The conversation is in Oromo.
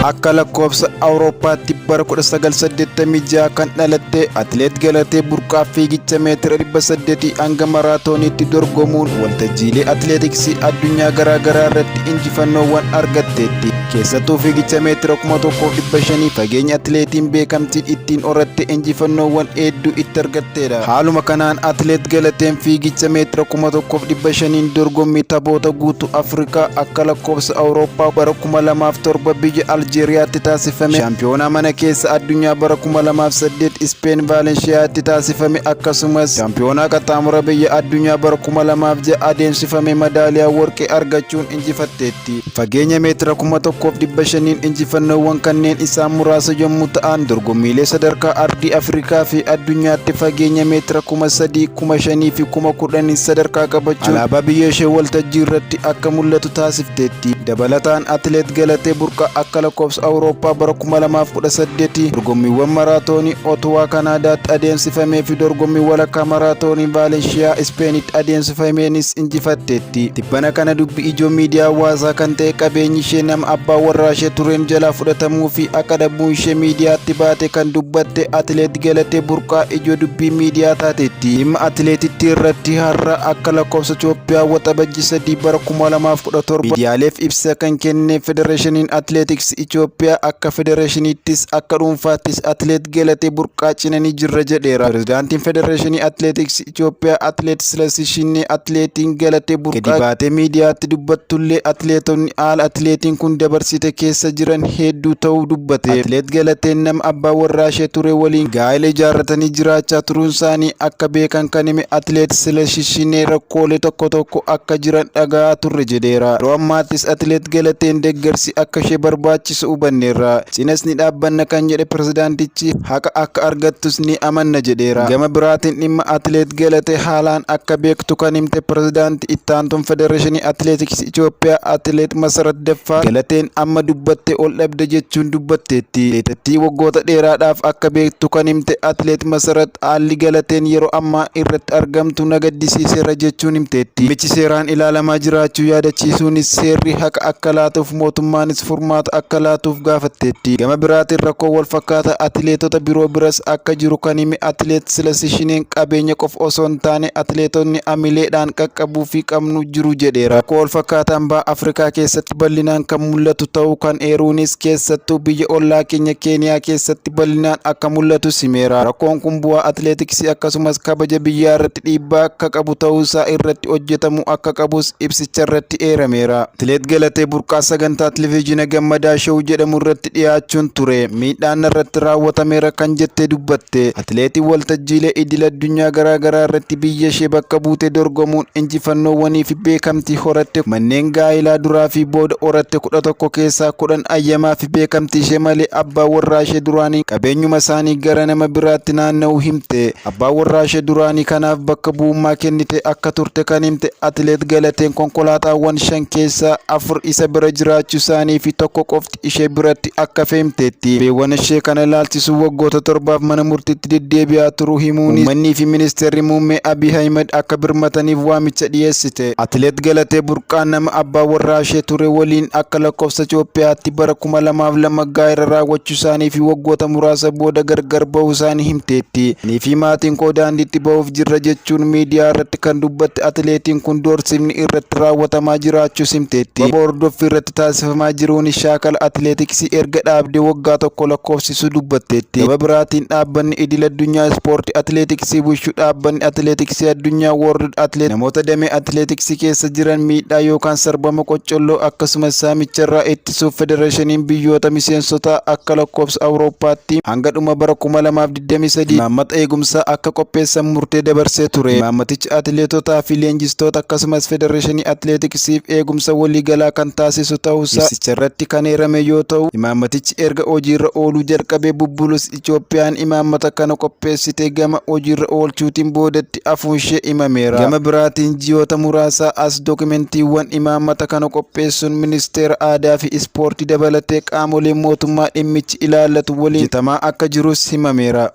Akka lakkoofsa Awurooppaatti bara 1986 kan dhalatte Atileet Galatee Burqaa fiigicha meetira 800 hanga maraatooniitti dorgomuun waltajjiilee atileetiksii addunyaa garaa garaa irratti injifannoowwan argatteetti. Keessattuu fiigicha meetira 1500 fageenya atileetiin beekamtiin ittiin horatte injifannoowwan hedduu itti argatteedha. Haaluma kanaan Atileet Galateen fiigicha meetira 1500n dorgommii taphoota guutuu Afrikaa akka lakkoofsa Awurooppaa bara 2007 biyya Aljeeriyaatti taasifame, shaampiyoonaa mana keessa addunyaa bara 2008 Ispeen Vaalenshiyaatti taasifame akkasumas shaampiyoonaa qaxxaamura biyya addunyaa bara 2006 adeemsifame madaaliyaa warqee argachuun injifatteetti. Fageenya meetira 1500n injifannoowwan kanneen isaan muraasa yommuu ta'an, dorgommiilee sadarkaa ardii Afrikaa fi addunyaatti fageenya meetira 3000, 5000 fi 10,000n sadarkaa qabachuun alaabaa biyya ishee waltajjii irratti akka mul'atu taasifteetti. Dabalataan Atileet Galatee Burqaa akka lakkoofsa Awurooppaa bara 2018 dorgommiiwwan maraatoonii Otuwaa Kanaadaatti adeemsifamee fi dorgommii walakkaa maraatoonii Vaalenshiyaa Ispeenitti adeemsifameenis injifatteetti. Tibbana kana dubbi ijoo miidiyaa hawaasaa kan ta'e qabeenyi ishee nama abbaa warraa ishee tureen jalaa fudhatamuu fi haqa dhabuu ishee miidiyaatti baate kan dubbatte Atileet Galatee Burqaa ijoo dubbii miidiyaa taateetti. Dhimma atileetittii irratti har'a akka lakkoofsa Itoophiyaa Waxabajji 3 bara 2017 miidiyaaleef ibsa kan kenne Federeeshiniin Atileetiksii Itoophiyaa akka federeeshiniittis akka dhuunfaattis Atileet Galatee Burqaa cina ni jirra jedheera. Pirezidaantiin Federeeshinii Atileetiksii Itoophiyaa Atileet Silasii Shinnee atileetiin Galatee Burqaa gadi baatee miidiyaatti dubbattullee atileetonni haala atileetiin kun dabarsite keessa jiran hedduu ta'uu dubbate. Atileet Galateen nama abbaa warraa ishee ture waliin gaa'ela ijaarratanii jiraachaa turuun isaanii akka beekan kan hime Atileet Silasii Shinnee rakkoolee tokko tokko akka jiran dhaga'aa turre jedheera. Yeroo ammaattis Atileet Galateen deeggarsi akka ishee barbaachisu hubanneerra. Cinas ni dhaabbanna kan jedhe pirezidaantichi haqa akka argattus ni amanna jedheera. Gama biraatiin dhimma Atileet Galatee haalaan akka beektu kan himte pirezidaanti ittaantuun Federeeshinii Atileetiksii Itoophiyaa Atileet Masarat Deffaar Galateen amma dubbattee ol dhabde jechuun dubbatteetti. Atileetittii waggoota dheeraadhaaf akka beektu kan himte Atileet Masarat haalli Galateen yeroo ammaa irratti argamtu na gaddisiiseera jechuun himteetti. Dhimmichi seeraan ilaalamaa jiraachuu yaadachiisuunis seerri haqa akka laatuuf mootummaanis furmaata akka laatuuf gaafatteetti. Gama biraatiin rakkoo walfakkaataa atileetota biroo biras akka jiru kan hime Atileet Silasii Shineen qabeenya qofa osoo hin taane atileetonni amileedhaan qaqqabuufii qabnu jiru jedheera. Rakkoo walfakkaataan Baha Afrikaa keessatti bal'inaan kan mul'atu ta'uu kan eeruunis keessattuu biyya ollaa keenya Keeniyaa keessatti bal'inaan akka mul'atus himeera. Rakkoon kun bu'aa atileetiksii akkasumas kabaja biyyaa irratti dhiibbaa akka qabu ta'uusaa irratti hojjetamuu akka qabus ibsicharratti eerameera. Atileet Galatee Burqaa sagantaa Televiizyina Gammadaa Show jedhamu irratti dhiyaachuun ture miidhaan narratti raawwatameera kan jettee dubbatte. Atileetiin waltajjiilee idil addunyaa garaa garaa irratti biyya ishee bakka buutee dorgomuun injifannoowwanii fi beekamtii horatte manneen gaa'ilaa duraa fi booda horatte 11 keessaa 10 ayyamaa fi beekamtii ishee malee abbaa warraa ishee duraanii qabeenyuma isaanii gara nama biraatti naanna'uu himte. Abbaa warraa ishee duraanii kanaaf bakka bu'ummaa kennite akka turte kan himte Atileet Galateen konkolaataawwan 5 keessaa 4 isa bira jiraachuu isaanii fi tokko qofti ishee biratti akka hafe himteetti. Gaaffiiwwan ishee kana ilaalchisuun waggoota torbaaf mana murtiitti deddeebi'aa turuu himuunis uummannii fi ministeerri muummee Abiy Ahimad akka birmataniif waamicha dhiyeessite. Atileet Galatee Burqaa nama abbaa warraa ishee ture waliin akka lakkoofsa Itoophiyaatti bara 2002 gaa'ela raawwachuu isaanii fi waggoota muraasa booda gargar bahuu isaanii himteetti. Anii fi maatiin koo daandiitti bahuuf jirra jechuun miidiyaa irratti kan dubbatte atileetiin kun doorsifni irratti raawwatamaa jiraachuus himteetti. Sababa hordoffii irratti taasifamaa jiruunis shaakala atileetiksii erga dhaabdee waggaa tokko lakkoofsisuu dubbatteetti. Gama biraatiin dhaabbanni idil addunyaa ispoortii atileetiksii bulchu dhaabbanni atileetiksii addunyaa World Athletics namoota damee atileetiksii keessa jiran miidhaa yookaan sarbama qoccolloo akkasumas saamicharraa ittisuuf federeeshiniin biyyoota miseensotaa akka lakkoofsa Awurooppaatti hanga dhuma bara 2023 imaammata eegumsaa akka qopheessan murtee dabarsee ture. Imaammatichi atileetotaa fi leenjistoota akkasumas federeeshinii atileetiksiif eegumsa waliigalaa kan taasisu ta'uusaa ibsicharratti kan eerame yoo ta'u, imaammatichi erga hojiirra ooluu jalqabee bubbulus Itoophiyaan imaammata kana qopheessitee gama hojiirra oolchuutiin boodatti hafuunshee himameera. Gama biraatiin ji'oota muraasaa as dookimentiiwwan imaammata kana qopheessuun Ministeera Aadaa fi Ispoortii dabalatee qaamolee mootummaa dhimmichi ilaallatu waliin hojjetamaa akka jirus himameera.